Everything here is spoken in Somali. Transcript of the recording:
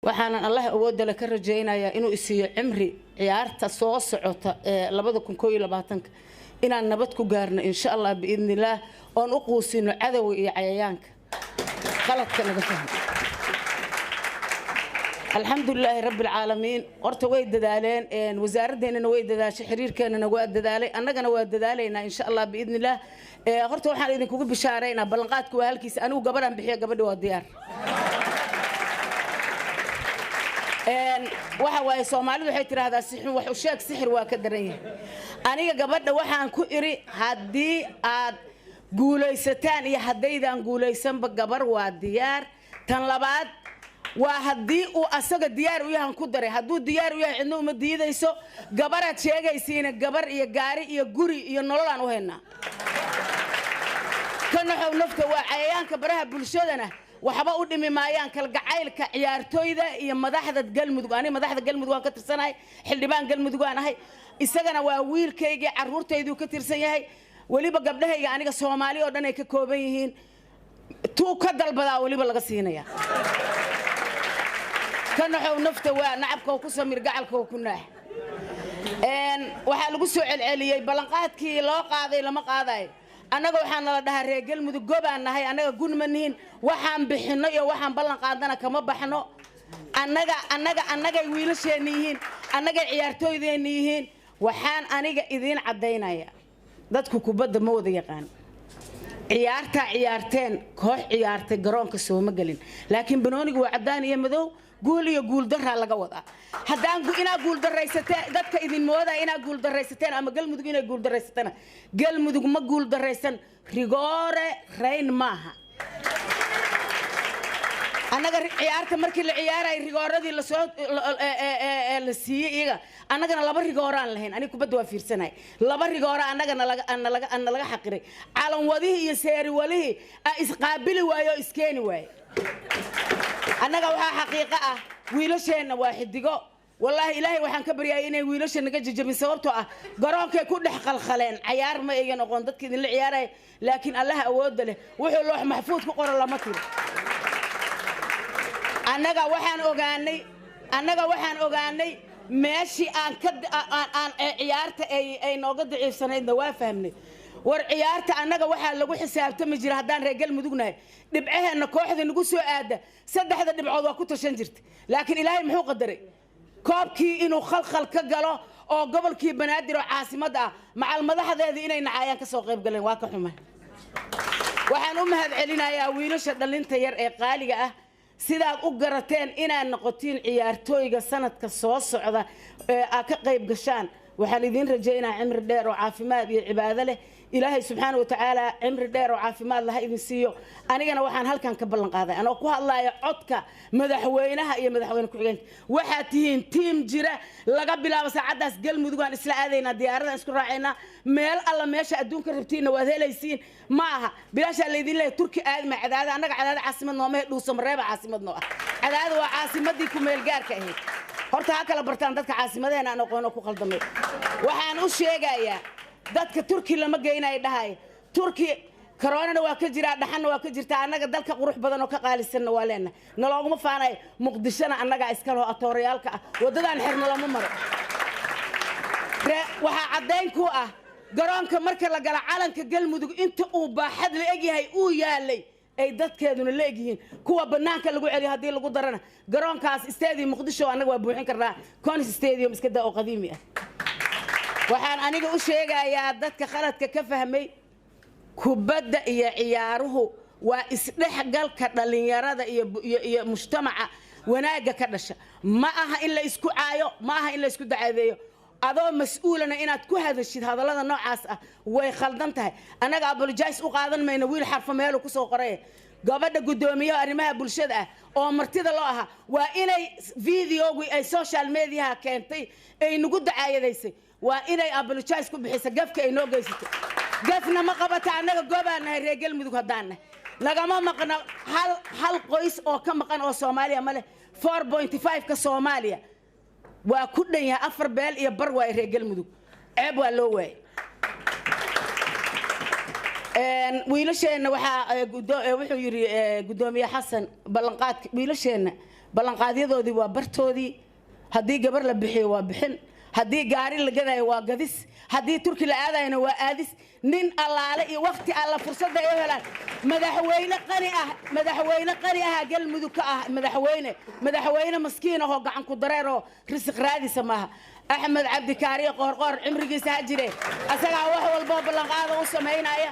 Waxaanan Allah awoodale ka rajaynayaa inuu isiiyo cimri ciyaarta soo socota ee 2021-ka inaan nabad ku gaarno, insha Allah biidnillaah, oon u quusino cadowga iyo cayayaanka qaladka naga fahmo. Alxamdulilaahi rabbi alcaalamiin. Horta way dadaaleen, wasaaraddeennana way dadaashay, xiriirkeennana waa dadaalay, annagana waa dadaalaynaa, insha Allah biidnillaah. Horta waxaan idinkugu bishaaraynaa, ballanqaadku waa halkiisa. Anigu gabadhaan bixiya, gabadhi waa diyaar. Waxa waaye, Soomaalidu waxay tidhaahdaa sixun wax u sheeg, sixir waa ka daran yahay. Aniga gabadha waxaan ku idhi, haddii aad guulaysataan iyo haddaydaan guulaysanba, gabar waa diyaar. Tan labaad waa haddii uu asaga diyaar u yahan ku daray. Hadduu diyaar u yahay, cidna uma diidayso. Gabaraad sheegaysiina, gabar iyo gaari iyo guri iyo nololaan u haynaa. Ka naxow nafta waa cayayaanka baraha bulshadana waxba u dhimi maayaan kalgacaylka ciyaartooyda iyo madaxda Galmudug. Aniga madaxda Galmudug waan ka tirsanahay, xildhibaan Galmudug waan ahay. Isagana waa wiilkaygii, carruurtayduu ka tirsan yahay, weliba gabdhahayga aniga Soomaali oo dhan ay ka kooban yihiin. Tuu ka dalbadaa weliba laga siinaya. Ka naxow nafta waa nacabka ku samir, gacalka ku naax. Waxaa lagu soo celceliyey ballanqaadkii loo qaaday lama qaadayo. Annaga waxaa nala dhahaa reer Galmudug gobaan nahay, annaga gun ma nihin. Waxaan bixinno iyo waxaan ballan qaadana kama baxno. Annaga annagay wiilasheenna yihiin, annagay ciyaartooydeenna yihiin. Waxaan aniga idiin caddaynaya, dadku kubadda ma wada yaqaan. Ciyaartaa ciyaarteen, koox ciyaartay garoonka sooma gelin, laakiin banoonigu waa caddaan iyo madow, guul iyo guuldaraa laga wadaa. Haddaan inaa guuldaraysateen, dadka idin moodaya inaa guuldaraysateen ama Galmudug inay guuldaraysatana, Galmudug ma guuldaraysan. Rigoore rayn maaha. Annaga ciyaarta markii la ciyaarayay, rigooradii lasoo la siiyey iyaga, annagana laba rigooraan lahayn. Aniga kubadda waa fiirsanay. Laba rigoora annagana laga xaqiray. Calanwadihii iyo seeriwalihii a isqaabili waaye oo iskeeni waaye. Annaga waxaa xaqiiqo ah, wiilasheenna waa xidigo. Wallaahi Ilaahay waxaan ka baryayay inay wiilasha naga jajabin, sababtoo ah garoonkay ku dhex qalkhaleen. Cayaar ma aygan oqoon dadka idinla ciyaaraya, laakiin Allaha awoodda leh wuxuu loox maxfuud ku qoro lama tiro. Annaga waxaan ogaanay meeshii aan ka aan ciyaarta ay nooga daciifsanaydna waa fahmnay. War ciyaarta annaga waxaa lagu xisaabtami jira, haddaan reer Galmudug nahay, dhibcaheenna. Kooxda nagu soo aada saddexda dhibcood waa ku tashan jirta, laakiin Ilaahay muxuu qadaray? Koobkii inuu khalkhal ka galo oo gobolkii Banaadir oo caasimadda ah macal madaxdeedii inay nacaayaan ka soo qayb galeen. Waa ka xumay. Waxaan u mahad celinayaa wiilasha dhalinta yar ee qaaliga ah. Sidaad u garateen inaad noqotiin ciyaartooyga sanadka soo socda ee aad ka qayb gashaan, waxaan idiin rajaynaa cimri dheer oo caafimaad iyo cibaado leh. Ilaahay subxaana watacaala cimri dheer oo caafimaad laha idin siiyo. Anigana waxaan halkan ka ballan qaaday, anoo ku hadlaya codka madaxweynaha iyo madaxweyne ku-xigeenka, waxaad tihiin tiim jira. Laga bilaabo saacaddaas Galmudug aan isla aadaynaa, diyaaradaan isku raacaynaa. Meel alla meesha adduunka rabtiinna waad helaysiin. Ma aha bilaashaa laydin leeyahay Turki aadma Cadaada. Annaga Cadaada caasimad nooma, Dhuusamareeba caasimad noo ah. Cadaada waa caasimadii ku meel gaarka ahayd. Horta ha kala bartaan dadka caasimadeena aan aqoon ku khaldamay. Waxaan u sheegayaa dadka Turki lama geynayo dhahay, Turki koronana waa ka jiraa, dhaxanna waa ka jirtaa. Annaga dalka qurux badan oo ka qaalisanna waa leenahay, nalooguma faanayo. Muqdishona annagaa iska leho, atoorayaalka ah waddadaan xirno lama maro. Waxaa caddayn ku ah garoonka marka la gala, calanka Galmudug inta uu baaxad la egyahay uu yaalay, ay dadkeeduna la egyihiin. Kuwa bannaanka lagu celiyo haddii lagu darana, garoonkaas Stadium Muqdisho annaga waa buuxin karnaa, Conis Stadium iska daa oo qadiimi ah. Waxaan aniga u sheegayaa dadka khaladka ka fahmay, kubadda iyo ciyaaruhu waa isdhexgalka dhallinyarada iyo mujtamaca wanaagga ka dhasha. Ma aha in la isku caayo, ma aha in la isku dacaadeeyo. Adoo mas-uulana inaad ku hadashid hadallada noocaas ah way khaldan tahay. Annaga apologize u qaadan mayno wiil xarfo meelu kusoo qoray. Gabadha guddoomiyaha arrimaha bulshada ah oo martida loo ahaa waa inay videogii ay social mediaha keentay ay nagu dacaayadaysay, waa inay apologize ku bixisa gafka ay noo geysatay. Gafna ma qabata. Annaga goobaan nahay, reer Galmudug haddaan nahay. Nagama maqna hal qoys oo ka maqan oo Soomaaliya ma leh. 4.5 ka Soomaaliya waa ku dhan yahay, afar beel iyo bar waay reer Galmudug. Ceeb waa loo waayay. Wiilasheenna waxaa wuxuu yidhi guddoomiye Xasan, ballanqaadka wiilasheenna Ballanqaadyadoodii waa bartoodii. Haddii gabar la bixiyo waa bixin, haddii gaari la gadayo waa gadis, haddii Turki la aadayona waa aadis. Nin allaale iyo wakti alla fursadda ay u helaan. Madaxweyne qani ah, madaxweyne qani ahaa Galmudug ka ah madaxweyne. Madaxweyne maskiin ahoo gacan ku dareer oo risiq raadisa maaha. Axmed Cabdikaariyo Qoorqoor cimrigiisa ha jire, asagaa wax walboo ballanqaada u samaynaya.